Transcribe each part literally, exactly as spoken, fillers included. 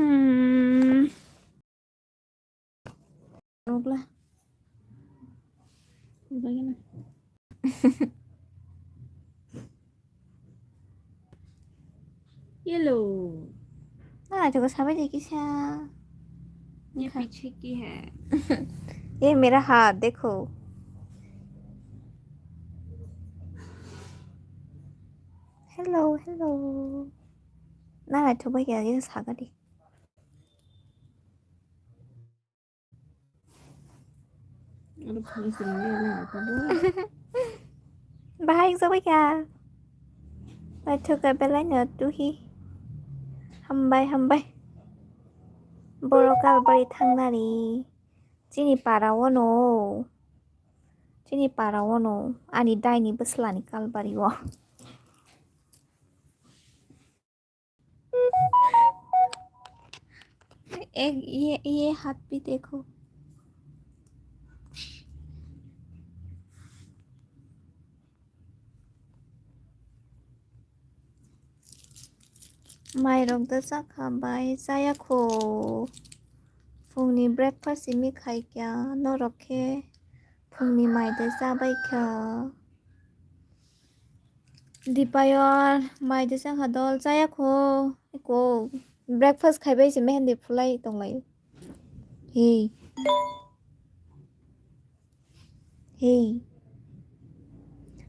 Hmm. Nukla. Nukla gana. Yellow. Na, naithok sabai de kisa. ये पीछे की है। ये मेरा हाथ देखो। Hello, hello. Na, naithok bai kisa saga di. Bahai sabai kha. Naithok kha belai no tuhi. Hambai, hambai. Borok kalbari thangnani. Chini para o no. Chini para o no. Ani daini bwslani kalbari o. एक, ये, ये हाथ भी देखो। Mairok da chakha bai chaya kho. Phungni breakfast simi khaikya norok khe phungni mai da chabaikha. Dipayon, mai de chang ha dol, chaya kho, eko, breakfast khaibai se mehendi phulai tonglai. Hey. Hey.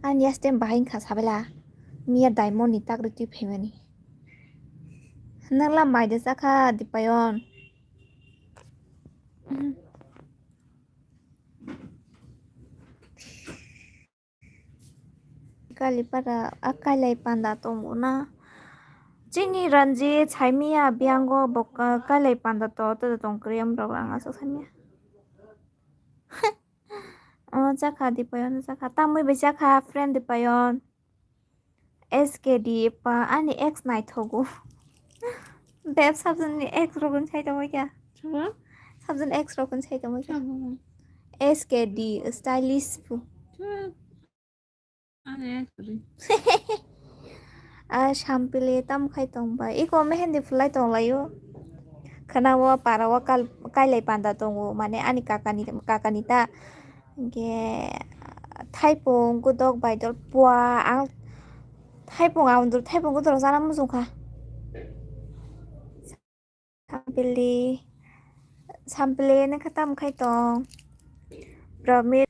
Ani astem bahai kha sabela. Miya diamond ni tak riti phaimani. Nangla mai de chakha Dipayon. Kalipara a kailai panda tongo na. Chini Ranjit saimia biango bo ka-, kailai panda to, to tong kriam rok ang asok saimia. O chakha Dipayon chakha. Tamwi bai chakha friend Dipayon. S K D pa ani ex naithogo. Beb sabjani ex rokon sai tongoi kya? Chuma? Sabjani ex rokon sai tongoi kya? Chuma. S K D stylish pu. Chuma. Ani ex ri. A sampili tam khai tong bai. Iko mehendi phulai tong laio. Khana o para o kal-, kailai panda tongo. Mane ani kakani, kakani ta. Hingke thaipung godok bai dol pua ang thaipung ang dol thaipung godok rok chana muchung kha. Sampili, sampili nokha tam khai tong. Promise.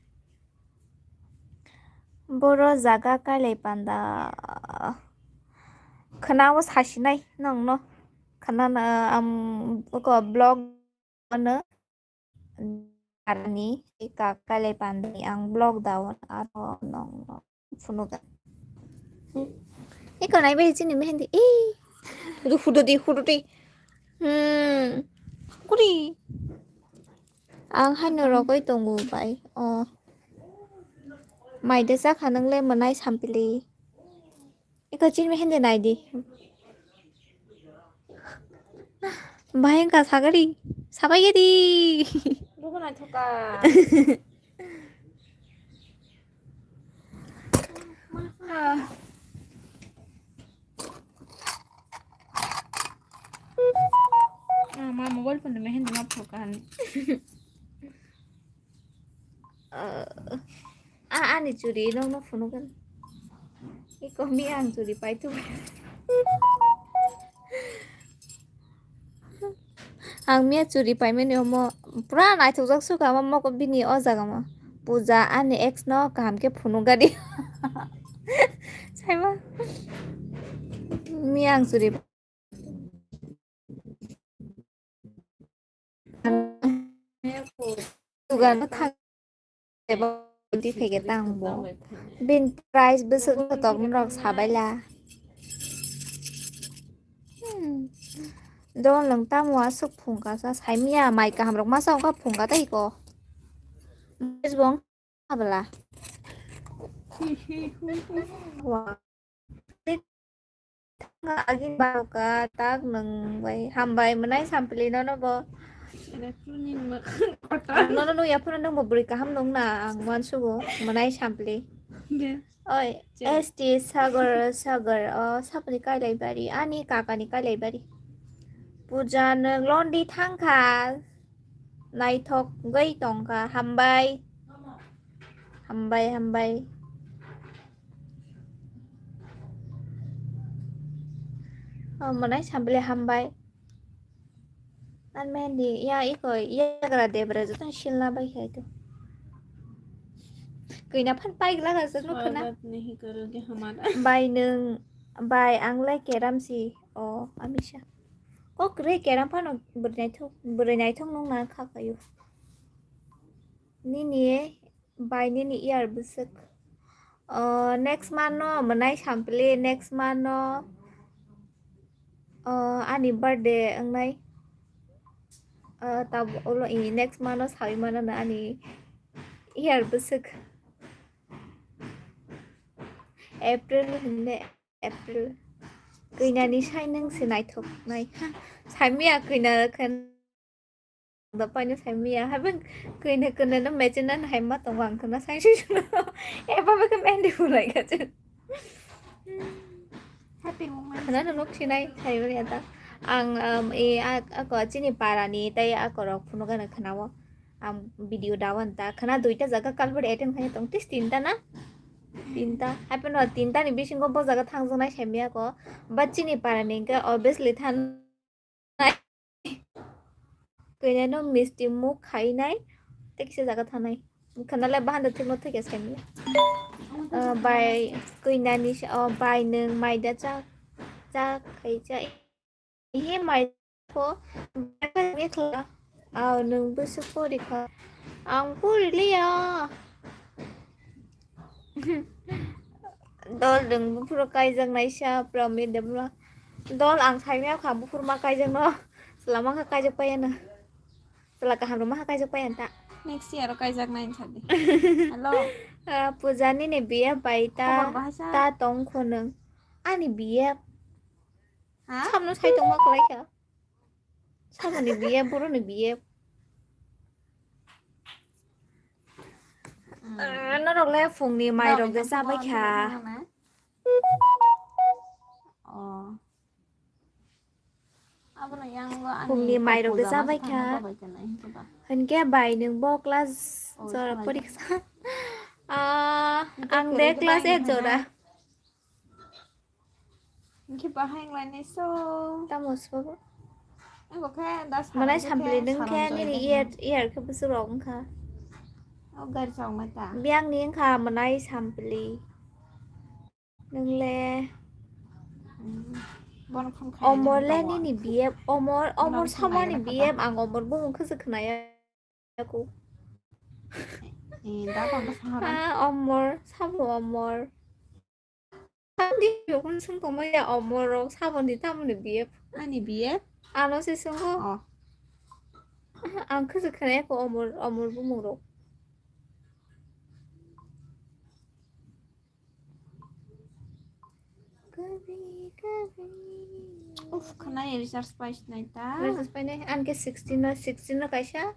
Boro jaga kailai panda. Khana o sasinai nongno. Khana na am ko blog ano. Arni ka kailai pandani ang blog daun aro nong nong phunuga. Iko nai bai chini mehendi. Eh. Hudu, hudu di, hudu di. Hmm. Kuri. Ang haino rogoi tongo bai. Oh. Mai de chakha nang le mwnai sampili. Iko chini mehendi nai di. Bahai wngkha sagari. Sabai gedi. Lugu naithoka. Ah, ma mobile phone de mehendi ma phoka han. Ah, ani churi nokno phunukgwno. Iko mi ang churi paithu. Ang miya churi paimani omo pura naithokjak sukha omo moko bini o jaga mo. Puja ani ex no kaham khe phunukgadi. Saima. Miya ang churi. Dugan no thang eba di phege tang bo. Bin price bwswk kotok norok sabaila. Hmm. Don lang tamo aswk phungka sa saimia mai kaham rok masa ongkha phungka tei ko. Bong. Abla. Wa. Agin baroka tak nung bai hambai mwnai sampili nono bo. Nono nung yaphano nung bo bwrwi kaham nung na ang uansugo mwnai sampili. Oi, S T Sagar, Sagar, o sapni kailai bari, ani kakani kailai bari. Puja nwng londi thangkha, naithok gwi tongkha, hambai. Hambai, hambai. Oh, mwnai sambile hambai. An mendi, ya iko, yagra debra joto silna bai khai to. Kina phan pai gla ga jano khna. Swagat nahi karoge hamara. Bai nwng, bai ang le keram si. Oh, amisa. Kok re keram phano bwrwi naithok, bwrwi naithok nung na kha kayo. Nini bai nini year bwswk. Oh, next month no mwnai sampli, next month no, oh, ani birthday wngnai. Oh, tab-, ulo i next month no sawi mano na ani year bwswk. April hwnde. April. Kwi nani sai nwng se naithok nai. Ha, saimya kwi na khan da paino saimya. Habeng kwi na kwi na no mechina hai ma tong ang khna sai sai. Eba ba khe mendi hulai ka chen. Happy moment. Khna no nok sinai sai ba ya ta. Ang, um, e, a, a ko chini para ni tai a ko rok phunu gana khna o. Ang video dawan ta khna duita jaga culvert attend khai tong tis tinta na? Tinta. Happy no tinta ni bisingo bo jaga thangjaknai saimya ko. But chini para ni hwnkhe obviously than kwi nai no misti muk khai nai. Tei kisa jaga thanai. Khna le bahan da thik no thik ya saimya. Ah, bai kwi nani sa, oh, bai nwng mai da cha, cha khai cha. Ihe mai pho, mekhla, aw nwng bwswk pori kha? Ang pori liya. Dol nwng buphuru kaijak naisa, Promi Debra. Dol ang saimya kha buphuru ma kaijak no. Chwla ma kha kaijak paiya na. Chwla kaham rwma kha kaijak paiya ta. Next year o kaijak nai sadi. Hello. Ah, Puja nini biya bai ta, Khobor bahai sa? Ta tong kho nwng. Ani biya Ha? Samno sai tongma kwlai kha. Samoni biye, boroni biye. Mm. Ah, norok le phungni mairok de chabai kha. Oh. Abono yango ani phungni mairok de chabai kha. Hwnkhe bai nwng bo class jora porikha. Ah, ang de class ek jora. Hwnkhe bahai wnglainai so. Tamo sabo? Ang bo khe das manai sampli nwng khe nini ear, ear khe bwswk rok wngkha. O gari chawngma ta. Biyang ni wngkha manai sampli. Nwng le. Bono phone khai. Omor le nini B F, Omor, Omor samani B F, ang Omor bumung khwswk khwnaya. Aku. Eh, da kon to sahara. Ah, Omor, sabo Omor. Ang di yokon sung tongma ya Omor rok, sabo ni tamoni B F. Ani B F? Ano se sungo. Oh. Ang khwswk khwnaya ko Omor, Omor bumung rok. Uf, khwnai recharge pai sinai ta. Recharge painai, ang khe sixteen no, sixteen no kaisa.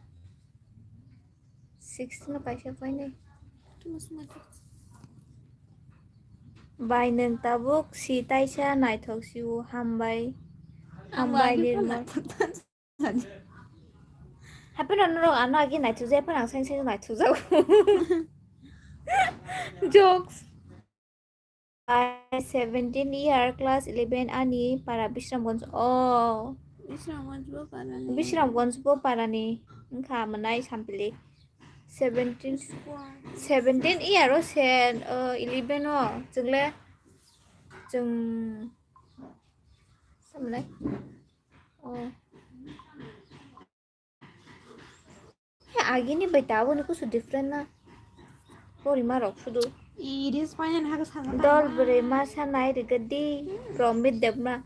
Sixteen no kaisa painai. Bai nwng tabuk si taisa naithok si o, hambai. Hambai Nirmal. Happy no norok ano agi naithok jai phano ang seng seng naithok jago. Jokes. Bai seventeen year, class eleven, ani para Bisramganj. Oh. Bisramganj bo para ni. Bisramganj bo para ni. Wngkha mwnai sampili. Seventeen, seventeen year o se, oh, eleven o. Chwng le, chwng, samlai. Oh. He, agini bai taboni kusu different na. Porima rok sudu. Iris paina naha ka sanga dol tangma. Bwrwi masa nai rwgwdi. Hmm. Promit Debma.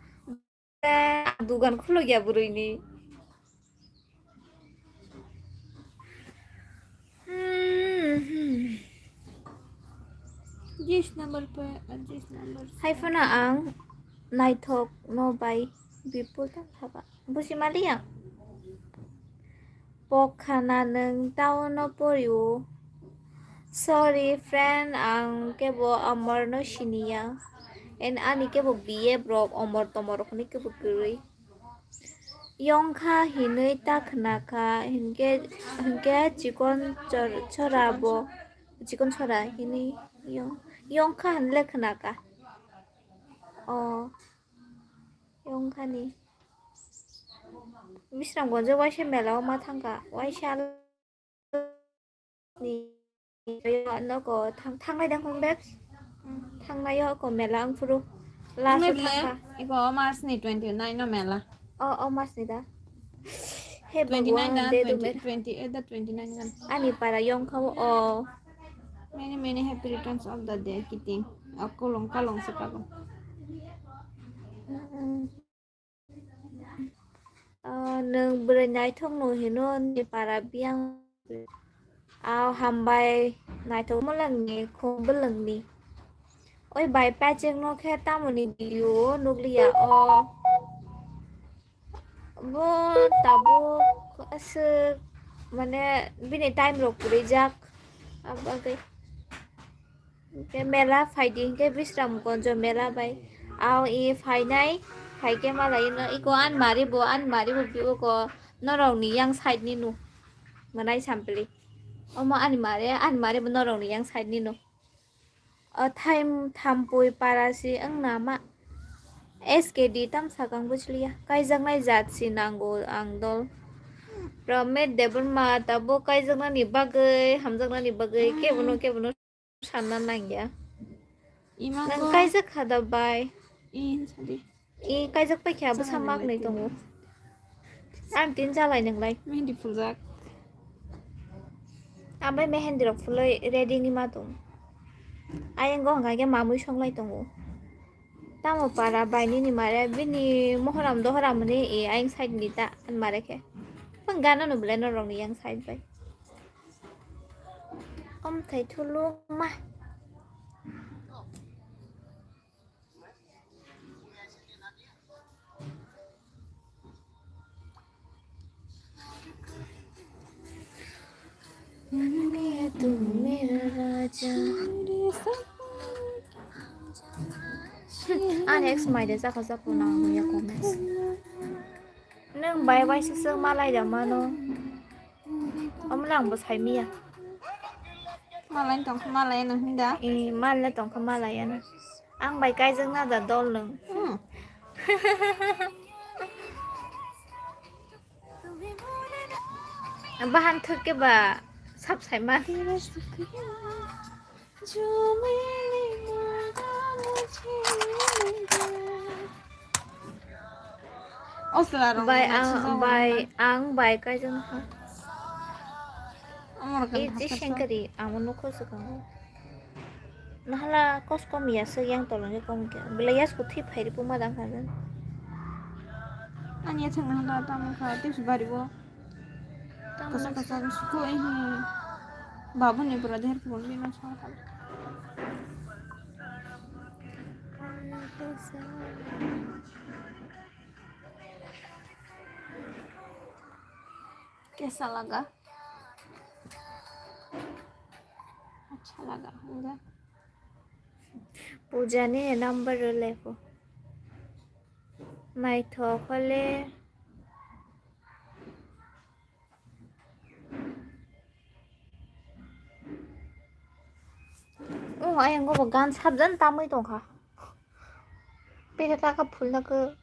Dugan khuluk ya bwrwini. Hmm, hmm. Jis number pa, jis number. Hai phano ang naithok no bai Bipul tang thaba. Busi maliya. Pokhana nwng town o pori o. Sorry friend, ang kebo Amar no siniya. And ani kebo B F rok Omor Tomor rok ni kebo kwrwi. Yongkha hinwi ta khwnakha, hinkhe, hinkhe chikon chor-, chora bo, chikon chora hinwi yong-, yongkha hinle khwnakha. O, yongkhani. Bisramganjo waisa mela o ma thangkha, waisa ni nogo thang-, thangnai dang kong, babes? Thangnai o ko mela ang phuru. Last o thangkha. Iko o March ni twenty nine no mela. O, o March ni da. He twenty nine Bhagwan, da, de twenty, dumer. Twenty eight da, twenty nine gan. Ani para yongkha o, o. Many, many happy returns of the day, kiting. Ako long ka long se kago. Mm. Ah, nwng bwrwi naithok no hino ni para biyang. Aw hambai naithok mwlangni khum bwlwngni. Oi bai pachek no khe tamoni video o nukliya o. Bo tabuk aswk mane bini time rok kwrwijak. Abagwi. Hinkhe mela phaidi hinkhe Bisramganjo mela bai. Aw i phainai, phaikhe malai no iko anmari bo, anmari bo bibo ko norokni yang side ni no. Mwnai sampli. Omo anmari, anmari bo norokni yang side ni no. O thaim thampui para si wngna ma. S K D tam sakang buchliya. Kaijaknai jat si nango ang dol. Promet Debbarma tabuk kaijaknani bagwi, hamjaknani bagwi kebono, kebono sanna nangya. Ima Nang ko kaijak kha da bai? I sadi. I kaijak pai kha bwsa Chalai mak nai nai tongo. Ang tin chalai nang lai. Mehendi phuljak. Ang bai mehendi rok phuloi ready ni ma tong. Ayang go hwnkha khe mamui song lai tongo. Tamo para bai nini mare bini mohoram dohoram hwnwi i ayang side ni ta mare khe. Bang gana no belai norok ni yang side bai. Om thai thulung ma. Ani ex mai de chakha chapo nang ya comments. Nwng bai waisa swk malai da mano. Omo nang bo sai miya. Malai tong kha malai no hinda. Eh, malai tong kha malai ano. Ang bai kaijak na da dol nwng. Hmm. Bahan thwk khe ba sap sai man. Bai ang, bai ang, bai kaijak na kha. Iti sengkari, amo nukho swkang. Nahala kos kom ya se yang tolong ke kom ke. Bela yas ko thi phairi puma dang kha. Ani ya thang nahala tamo kha, tips bari bo. Kasa kasa suko eh. Babu ni pura der pun bina sa kha. Kaisa laga? Acha laga, enggak? Puja ni number lekho. Naithok hole. Oh, ayang go gan sabjan tamwi tongkha. Pesa taka phulna khe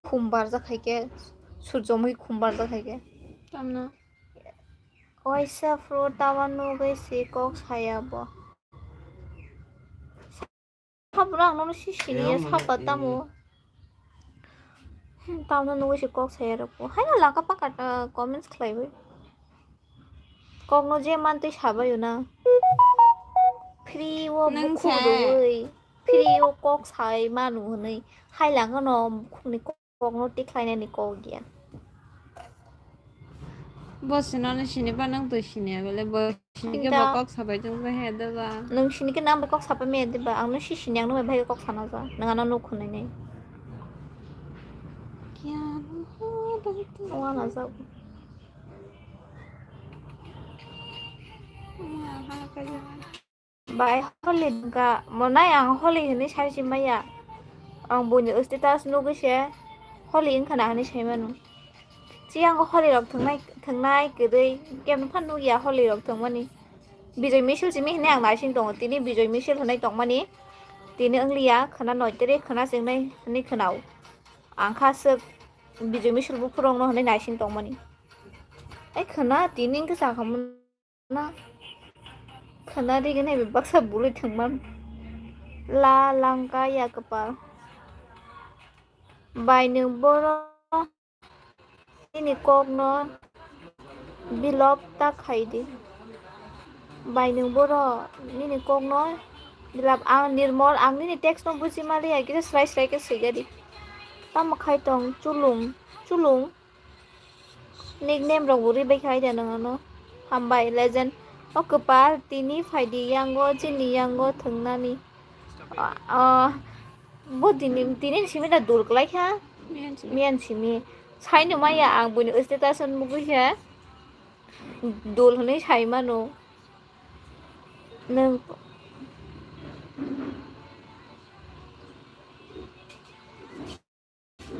khum barjak hai khe, surjomwi khum barjak hai khe. Tamno? Waisa phuru tawa nugwi si kok saya bo. Sabrang nono si sini ya sapa tamo. Hmm, tamno nugwi si kok saya rok bo. Haino laka paka ta comments khlaiwi. Kokno je mantwi sabaio na. Free o bukhuk rwui, free o kok sai manu hwnwi. Hai langano bukhukni kokno tikhlainani kok ya. Bo sinani sini ba nang twi sini ya bele bo sini ke ba kok sabai tong ba he da ba. Nung sini ke nang ba kok sabai me da ba. Ang no si sini ang no bai kok sana ja. Nang ano nuk khunai nai. Kya ho ba tu? Wa na ja. Bai holi dungkha, monai ang holi hinwi sai si maya. Ang buini status nugwi se holi wngkha na hinwi sai mano. Chiyango holi rok thwngnai, thwngnai kwrwi, kemphano nukya holi rok thwngmani. Bijoy Misil simi hinwi ang naising tongo, tini Bijoy Misil hinwi tongmani. Tini wngliya, khwna noiteri khwna chengnai hinwi khwnao. Ang kha swk Bijoy Misil buphurokno hinwi naising tongmani. Ai khwna tini wngkhe sakhamu. Na, khwna rigini bai baksa bului thwngma la langka ya kwpal. Bai nwng boro nini kokno bilop ta khai di. Bai nwng boro nini kokno bilap ang Nirmol, ang nini text no buji maliya, kisa srai srai khe swiga di. Tamo khai tong chulung chulung. Nickname rok bo ri bai khai de nang ano. Hambai legend. O kwpal tini phaidi yango chini yango thwngnani. Ah, bo tini tini simi da dul klai kha. Miyan simi. Miyan simi. Saino maya ang buini status on mugui kha. Dul hwnwi sai mano. Nang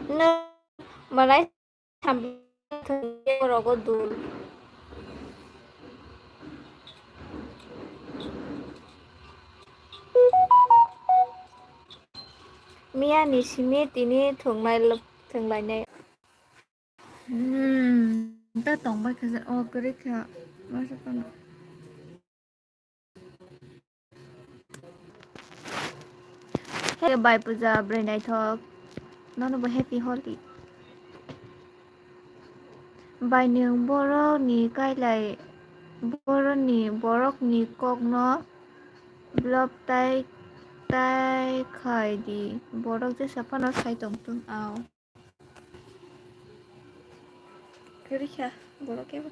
Nwng malai samung rogo dul. Miya ni simi tini thwnglai, thwnglainai. Hmm, ta tongbai kha, o kwrwi kha. Masa tong. Hey, bai puja bwrwi naithok. Nono bo happy Holi. Bai nwng borok ni kailai, borok ni, borok ni kok no blob tai, tai khai di. Borok jesa phano sai tong thung ao. Kwrwi kha borok kebo.